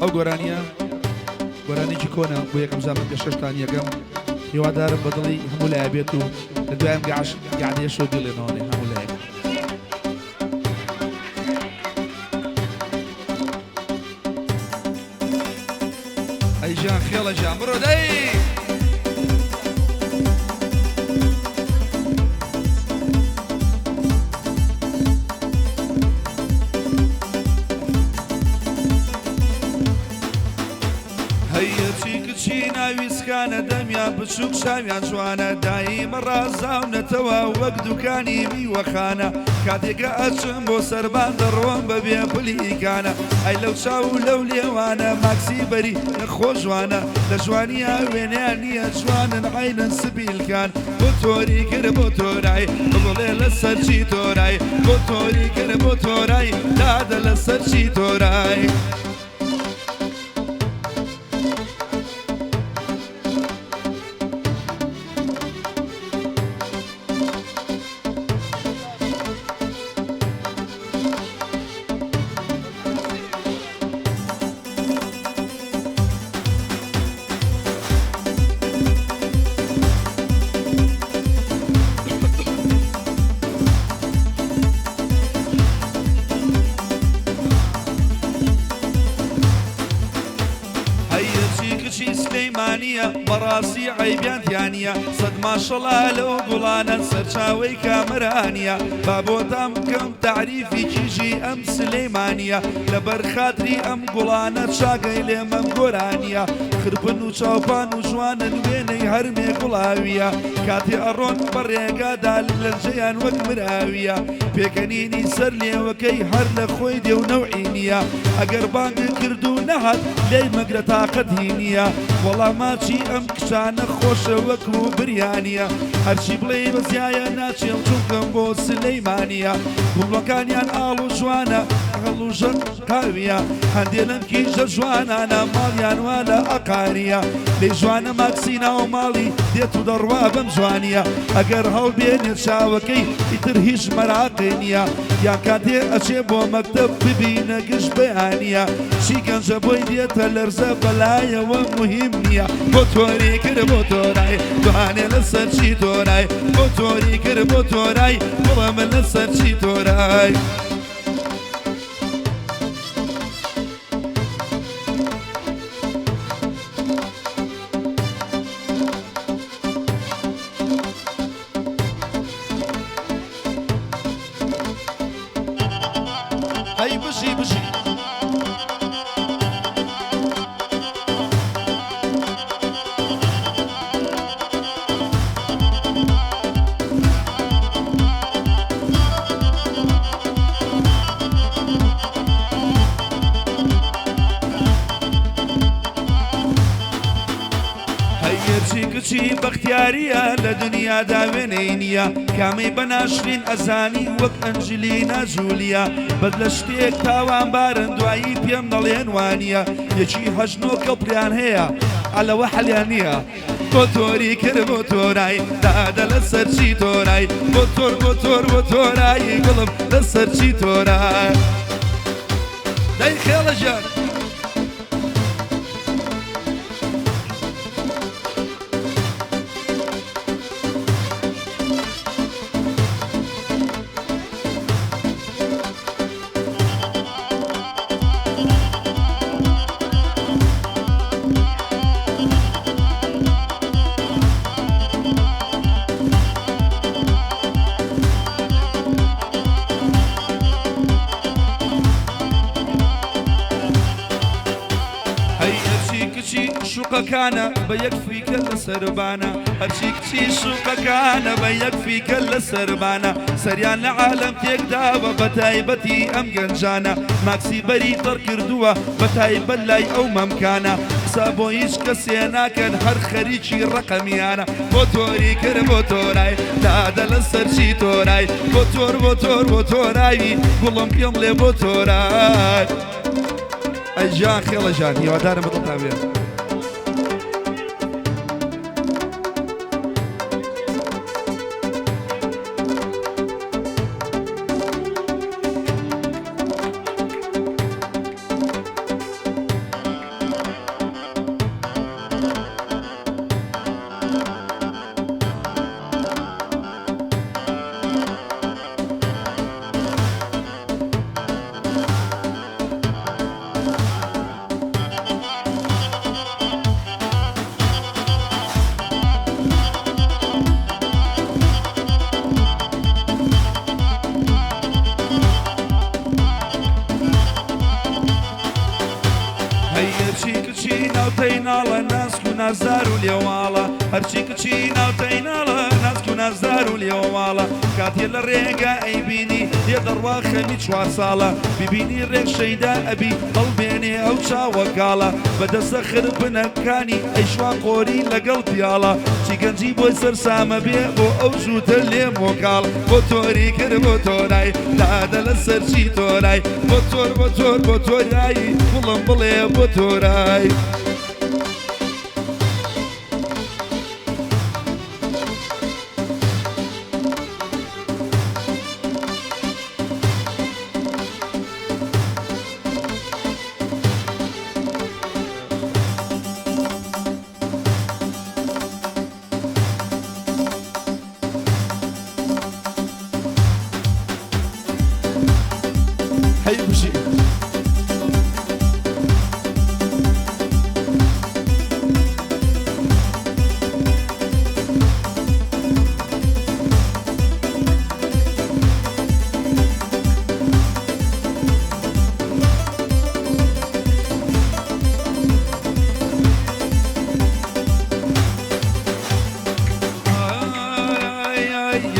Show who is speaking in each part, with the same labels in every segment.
Speaker 1: ئەو گۆرانیە گۆرانێکی کۆنە، بۆ یەکەم جار من پێشکەشتان یەکەم، هیوادارم بە دڵی هەموو لایە بێت و لە دوای ئەم گەعش گەعدەیەشەوە بیڵێنەوەێ هەموو لایەک. ئەی ژان خێڵە ژان بڕۆ دەی. هەیەچی کچی ناوی سکانە، دەمیان بچووک چاویان جوانە، دایمە ڕازاونەتەوە وەک دوکانی میوەخانە، کاتێکە ئەچم بۆ سەربان دەڕۆم بەبێ پلیکانە، ئەی لەو چاو و لەو لێوانە ماکسی بەری نەخۆشوانە، لە جوانیە وێنەیان نییە جوانن عەینەن سبیلکان، بۆ تۆری کرد بۆ تۆرای بڵێ لەسەر چی تۆرای، بۆ تۆری کرد بۆ تۆرای دادە لەسەر چی تۆرای. هەیەچی کچی سلەیمانیە، بەڕاستی عەیبیان تیا نیە، سەد ماشەڵا لەو گوڵانە سەرچاوەی کامەرانیە، با بۆتان بکەم تەعریفی کیژی ئەم سلەیمانیە، لەبەر خاتری ئەم گوڵانە چاکەی لێمەم گۆرانیە، خرپن و چاوپان و جوانن وێنەی هەرمێ گوڵاویە، کاتێ ئەڕۆن بە ڕێگادا لەنجەیان وەک مراویە، پێکەنینی سەر لێوەکەی هەر لە خۆی دێ و نەوعی نییە، ئەگەر بانگت کرد و نەهات لێی مەگرە تاقەتی نییە، وەڵا ماچی ئەم کچانە خۆشە وەکو بریانیە، هەرچی بڵێی بە زیایە ناچێم چونکەم بۆ سلەیمانیە، گوڵەکانیان ئاڵ و جوانە هەڵوژە قاویە، هەندێ لەم کیژە جوانانە ماڵیان وا لە ئەقاریە، لێی جوانە ماکسی ناو ماڵی دێت و دەڕوا بەم جوانیە، ئەگەر هەڵبێنێ چاوەکەی ئیتر هیچ مەراقێ نیە، یان کاتێ ئەچێ بۆ مەکتەب ببینە گشت بەیانیە، چی گەنجە بۆی دێتە لەرزە بەلایەوە موهیم نیە، بۆ تۆری کرد بۆ تۆرای دوانێ لەسەر چی تۆرای، بۆ تۆری کرد بۆ تۆرای بڵێ من لەسەر چی تۆرای. هەی بژی بژی. هەیەچی کچی بەختیاریە لە دنیادا وێنەی نییە، کامەی بە ناشرین ئەزانی وەک ئەنجلینا جولیە، بەس لە شتێک تاوانبارن دوایی پێم دەڵێن وانییە، یەکی هەشت نۆ کەپڵیان هەیە عەلەوە حەلیان نییە. بۆ تۆری کرد بۆ تۆرای دادە لەسەر چی تۆرای، بۆ تۆر بۆ تۆر بۆ تۆرای گوڵم لەسەر چی تۆرای. دەی خێڵە ژیان. هەی هەرچی کچی شوقەکانە بە یەک فیکە لە سەربانە، هەرچی کچی شوقەکانە بە یەک فیکە لە سەربانە، سەریان لە عالەم تێکداوە بە تایبەتی ئەم گەنجانە، ماکسی بەری تەڕ کردووە بە تایبەت لای ئەو مەمکانە، قسە بۆ هیچ کەسێ ناکەن هەر خەریکی ڕەقەمیانە، بۆ تۆری کرد بۆ تۆرای دادە لەسەر چی تۆرای، بۆ تۆر بۆ تۆر بۆ تۆرای گوڵم پێم لێ بۆ تۆرای. ئەی ژیان خێڵە ژیان هیوادارم بەدڵتان بێت. هەرچی کچی ناوتەی ناڵە ناسک و نازدار و لێواڵە، هەرچی کچی ناوتەی ناڵە ناسک و نازدار و لێواڵە، کاتێ لە ڕێگا ئەیبینی لێ دەڕوا خەمی چوار ساڵە، بیبینی ڕێک شەیدا ئەبی هەڵبێنێ ئەو چاوە کاڵە، بە دەستە خرپنەکانی ئەیشوا قۆری لەگەڵ پیاڵە، چی گەنجی بۆی سەرسامە بێ بۆ ئەو جووتە لێمۆ کاڵ، بۆ تۆری کرد بۆ تۆرای دادە لەسەر چی تۆرای، بۆ تۆر بۆ تۆر بۆ تۆرای گوڵم بڵێ بۆ تۆرای. هەی بژی.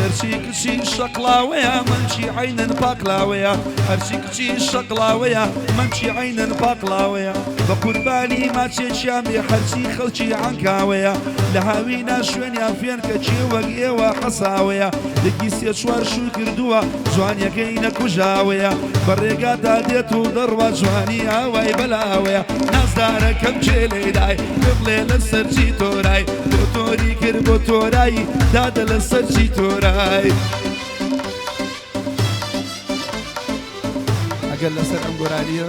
Speaker 1: هەرچی کچی شەقلاوەیە مەمکی عەینەن پاقلاوەیە، هەرچی کچی شەقلاوەیە مەمکی عەینەن پاقلاوەیە، بە قوربانی ماچێکیان بێ هەرچی خەڵکی عەنکاوەیە، لە هاوینا شوێنیان فێنکە کێ وەک ئێوە حەساوەیە، یەکی سێ چوار شووی کردووە جوانیەکەی نەکوژاوەیە، بە ڕێگادا دێت و دەڕوا جوانی ئاوای بەلاوەیە، نازدارەکەم کێ لێی دای بڵێ لەسەر چی تۆرای، بۆ تۆری کرد بۆ تۆرای دادە لەسەر چی تۆرای. ئەگەر لەسەر ئەم گۆرانیە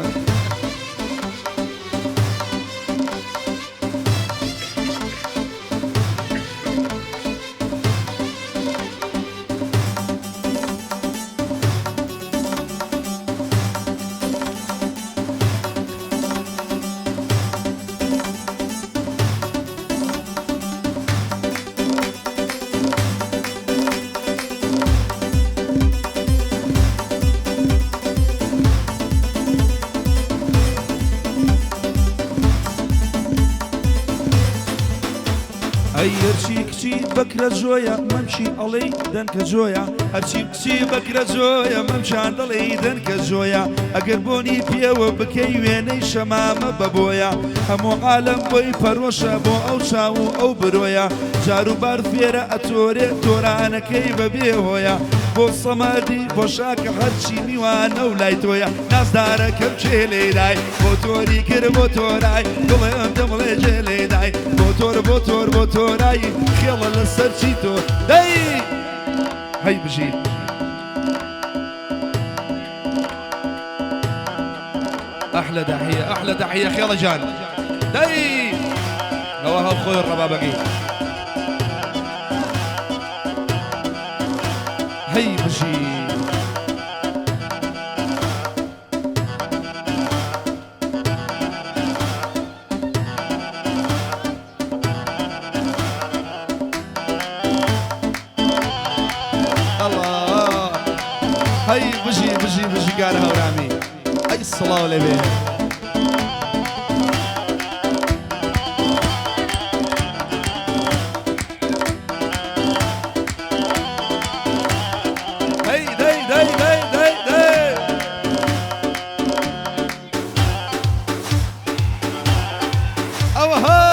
Speaker 1: ئەی هەرچی کچی بەکرە جۆیە مەمکی ئەڵێی دەنکە جۆیە، هەرچی کچی بەکرە جۆیە مەمکیان دەڵێی دەنکە جۆیە، ئەگەر بۆنی پێوە بکەی وێنەی شەمامە بەبۆیە، هەموو عالەم بۆی پەرۆشە بۆ ئەو چاو و ئەو برۆیە، جاروبار فێرە ئەتۆرێ تۆرانەکەی بەبێ هۆیە، بۆ سەمەدی پۆشاکە هەرچی میوانە و لای تۆیە، نازدارەکەم کێ لێی دای بۆ تۆری کرد بۆ تۆرای دڵم دەمڵێ جێ لێی دای بۆ تۆر بۆ تۆر بۆ تۆرای خێڵە لەسەر چی تۆ دەی هەی بژی. أحلى تحية أحلى تحية خيالة جان داي نواها خوي الربابقي هي بجي. الله هي بجي بجي بجي قالها ورامي اي الصلاة والنبي. هي داي داي داي داي داي اوها.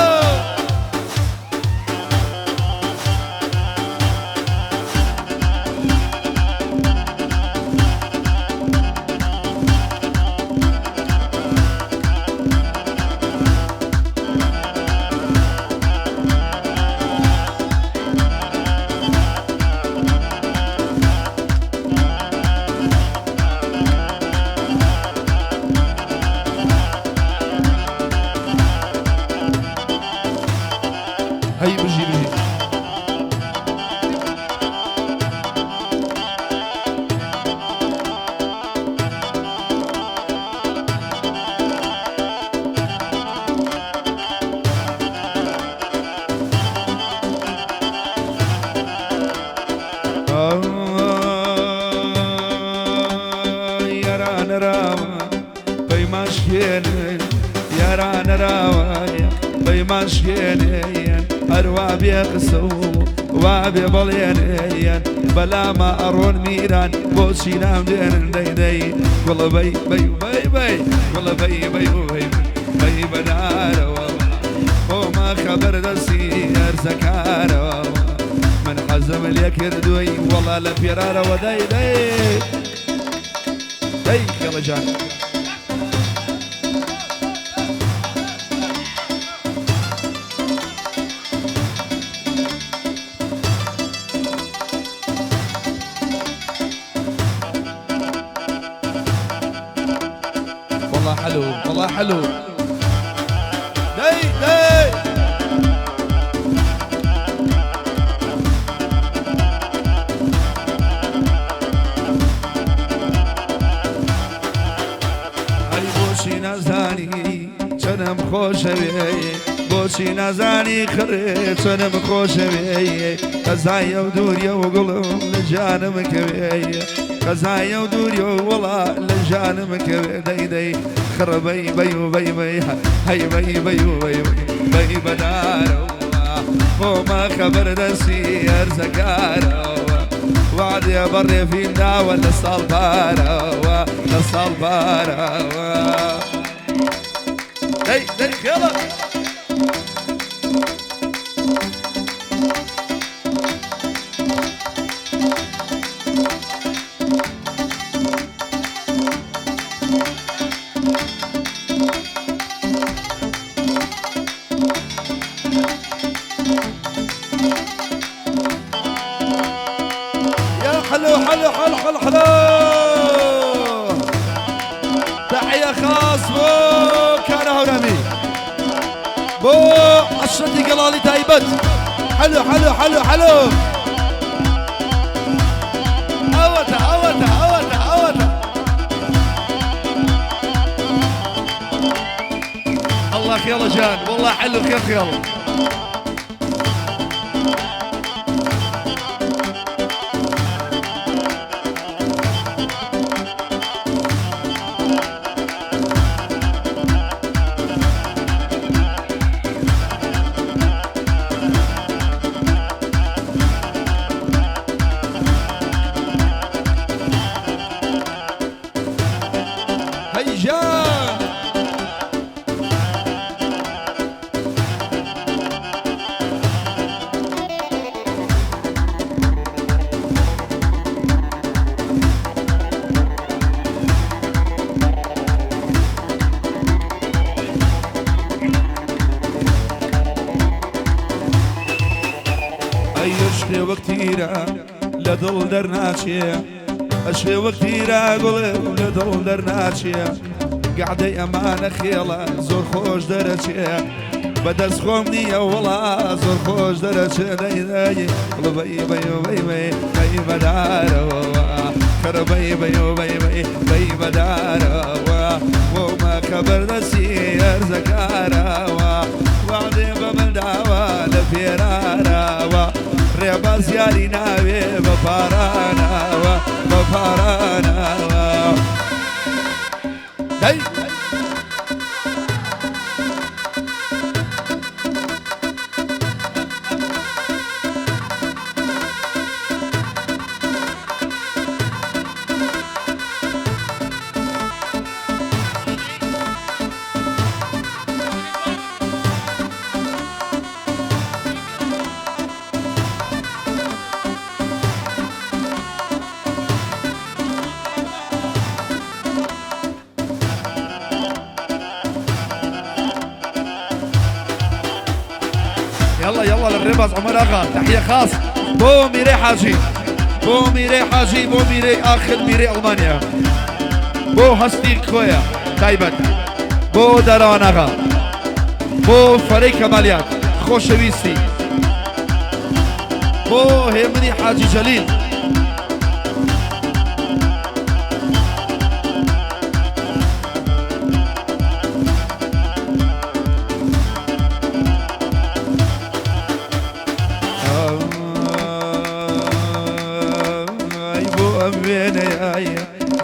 Speaker 1: هي بجي بجي. یارانە راوە پەیماشکێنن، یارانە راوایە پەیمان شکێنێن هەروا بێ قسە و وا بێ بەڵێنێن بەلاما ئەڕۆن میران بۆچی نام دێنن دەی دەی گوڵە بەی بەی بەی بەی گوڵە بەی بەی بەی بەی بەدارەوە خۆما خەبەر دەستی هەرزەکارەوە من حەزم لێ کردووی وەڵا لە پێرارەوە دەی دەی دەی خێڵەجان. والله حلو والله حلو دي دي ئەی بۆچی نازانی چەنم خۆشەوێ بۆچی نازانی خڕێ چەنم خۆشەوێ قەزایە و دووریە و گوڵم لە جانم کەوێ قەزایە و دووریە و وڵا لە جانم کەوێ دەی دەی خڕە بەی بەی و بەی بەی هەی بەی بەی و بەی بەی بەدارەوە خۆما خەبەر دەستی هەرزەکارەوە وعدێ بەڕێفین داوە لە ساڵ بارەوە لە ساڵ بارەوە دەی دەی خێڵە. يا حلو حلو حلو حلو حلو تحية خاص بو كان هورامي بو عشرتي قلالي تايبت حلو حلو حلو حلو اوتا اوتا اوتا اوتا الله خيال جان والله حلو خير خيال. هيجان ئەی شێوە کتیرە لە دڵ دەرناچێ ئەشێوە کتیرە گوڵێ لە دڵ دەرناچێ گەعدەی ئەمانە خێڵە زۆر خۆش دەرەچێ بەدەست خۆم نییە وەڵا زۆر خۆش دەرەچێ دەی دەی بەی بەی بەی بەی بەی بەدارەوە خەرە بەی بەی بەی بەی بەی بەدارەوە بۆمە خەبەر دەستی هەرزەکارەوە وعدێ بە من داوە لە پێرارەوە ڕێباز یاری ناوێ بە پارانەوە بە پارانەوە دەی يلا يلا للرباز عمر اغا تحيه خاص بو ميري حاجي بو ميري حاجي بو ميري اخر ميري المانيا بو هستي خويا تايبت بو داران اغا بو فريق كماليات خوشويسي بو هيمني حاجي جليل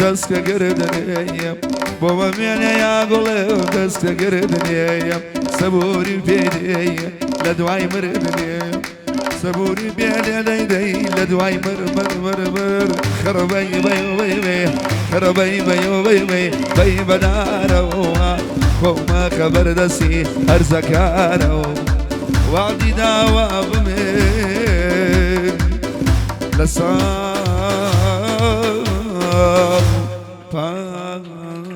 Speaker 1: دەستکە گردنەیە بۆ وەمێنێ یا گوڵێ دەستە گردنێ سەبوری پێدێ لە دوای مردنێ سەبوری بێنێ دەی دەی لە دوای مر مر مر مر خڕبەی بەی بەی بەی خڕبەی بەی بەی بەی بەی بەدارەوە خۆمە خەبەر دەستی هەرزەکارەوە وعدی داوا بمێن لە ساڵ پار.